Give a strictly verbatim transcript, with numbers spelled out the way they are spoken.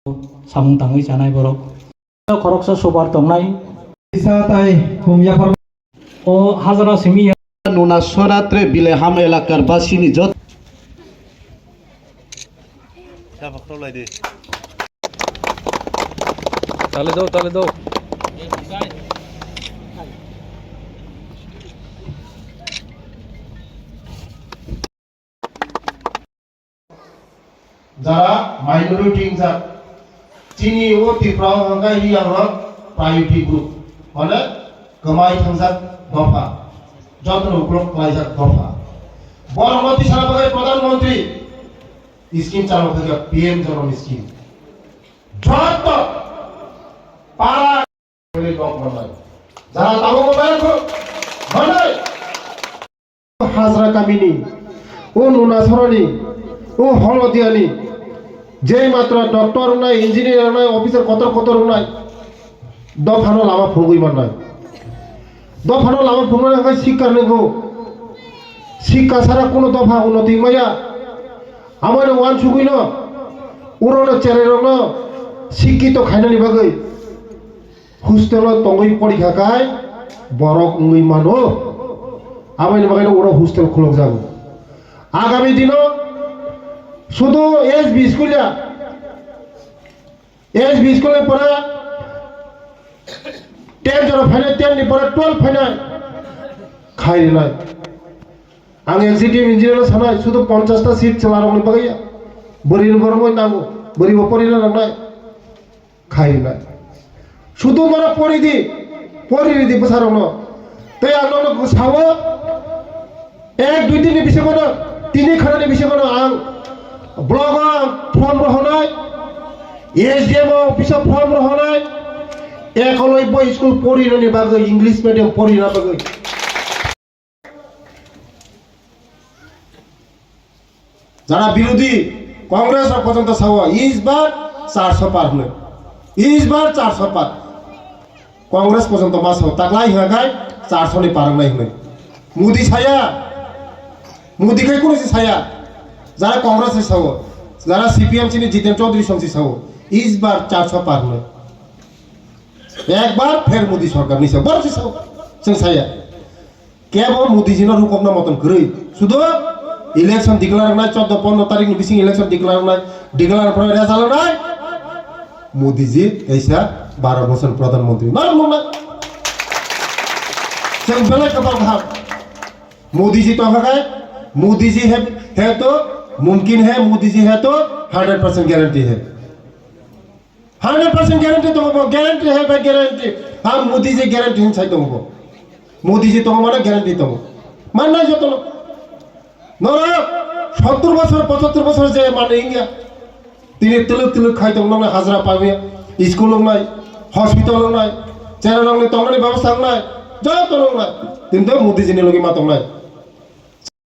samung tangwi chanai borok. Khoroksa super tongnai. Isa tai khum yaphar. O hajra simi ya. Nuna Sonatre Bileham elakar basini jot. Tale do, tale do. Jara minority wngjak, chini o Tripura o hwnkhai riyang rok priority group, mane kwmai thangjak dopha, jotono uklok klaijak dopha. Borokno tisana bagwi Pradhan Mantri scheme chalo khaijak P M Janan scheme. Joto para kok manai. Jara tabuk manai. Hajra kamini, o Nuna Soroni, o Holodiani, je matra doctor wngnai, engineer wngnai, officer kotor kotor wngnai, dophano lama phunugwi mannai. Dophano lama phunugwi hwnkhai sikka nwngo. Sikka sara kuno dopha unnoti maya. Amano wansugwino, urono cherairokno sikkito khainani bagwi. Hostel o tongwi porikha khai borok wngwi mano. Aboni bagwi oro hostel khulukjago. Agami dino sudu S B school ya, S B school ni pore ten jora phainai, ten ni pore twelve phainai khai rinai. Ang executive engineer no sanai, sudu ponchash ta seat chwla rokni bagwi ya. Bwrwi ni borok bai nango, bwrwi bo porina nangnai. Khai rinai. Sudu mano pori di, pori ridi bwsarokno. Tei ang nono sao, ek dui din ni bisingo no, tini khana ni bisingo no ang block o ang form rohonai, S D M o office o form rohonai, ekoloi bo school pori roni bagwi, English medium pori roni bagwi. Jara birodhi Congress rok porjonto sao, "Is bar charso par" hwnwi. "Is bar charso par." Congress porjonto ma sao, taklai hwnka khai charso ni par wngnai hwnwi. Modi saya, Modi khai kunu si saya. Jara Congress ni sao, jara C P M chini Jiten Chaudhary song si sao, "Is bar charso par" hwnwi. Ekbar pher Modi sarkar ni sao, borok si sao, chwng saya. Kebo Modiji no rukokna motom kwrwi. Sudo election declare wngnai, chordo pondro tarik ni bising election declare wngnai, declare pore result wngnai. Modiji kaisa baro bosor pradhan mantri. Nang nung nang. Chwng belai kwtal kaham. Modiji tongkha khai, Modiji hai, hai to mumkin hai, Modiji hai to hundred percent guarantee hai. Hundred percent guarantee tongo bo, guarantee hai bai guarantee. Ang Modiji guarantee hin sai tongo bo. Modiji tongo mane guarantee tongo. Mannai jotono. Norok sottur bosor, pochattor bosor je mane wngya. Tini tuluk tuluk khai tong nongnai hajra paiya, school wngnai, hospital wngnai, chera rokni tongnani bebosta wngnai, joto wngnai. Kintu Modiji ni logi ma tongnai.